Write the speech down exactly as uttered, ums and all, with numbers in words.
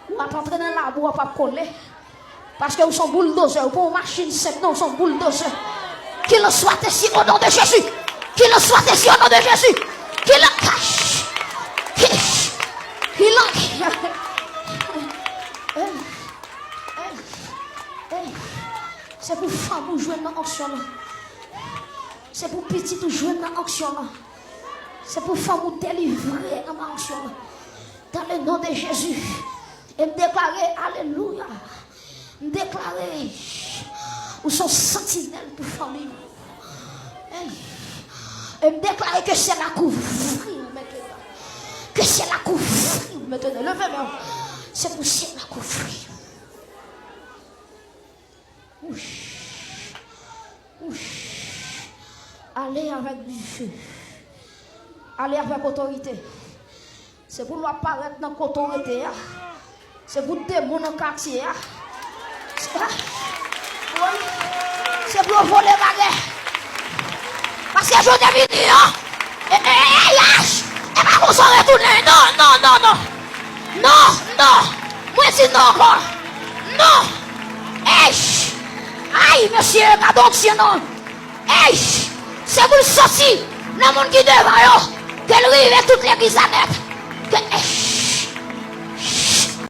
Ou ap antre nan labou, w ap kole. Paske ou se yon bouldozè, ou pa yon machin senp, non, ou se yon bouldozè. Qu'il en soit ainsi au nom de Jésus. Qu'il en soit ainsi au nom de Jésus. Qu'il en cache. Qu'il en... Hey, hey, hey. Se pou fanm ou jwenn nan onksyon lan. Se pou pitit ou jwenn nan onksyon lan. Se pou fanm ou delivre nan onksyon lan. Dans le nom de Jésus. E m deklare, alelouya. M deklare, ou se yon santinèl pou fanmi w. Hey. E m deklare ke syèl la kouvri w mentnan. Ke syèl la kouvri w mentnan. Leve men w. Se pou syèl la kouvri w. Wouch. Wouch. Ale avèk dife. Ale avèk otorite. Se pou lwa parèt nan kote w rete a. Se pou demon nan katye a. Se, wi. Se pou yo vole bagay. Paske jou te vini an. E, e, e, e, yach! E pa konsa w retounen. Non, non, non, non. Non, non. Mwen di non ankò. Non. Eich! Ay, mesye, gade onksyon non. Eich! Se pou l soti nan moun ki devan yo. Ke l rive tout legliz la nèt. Ke, eich!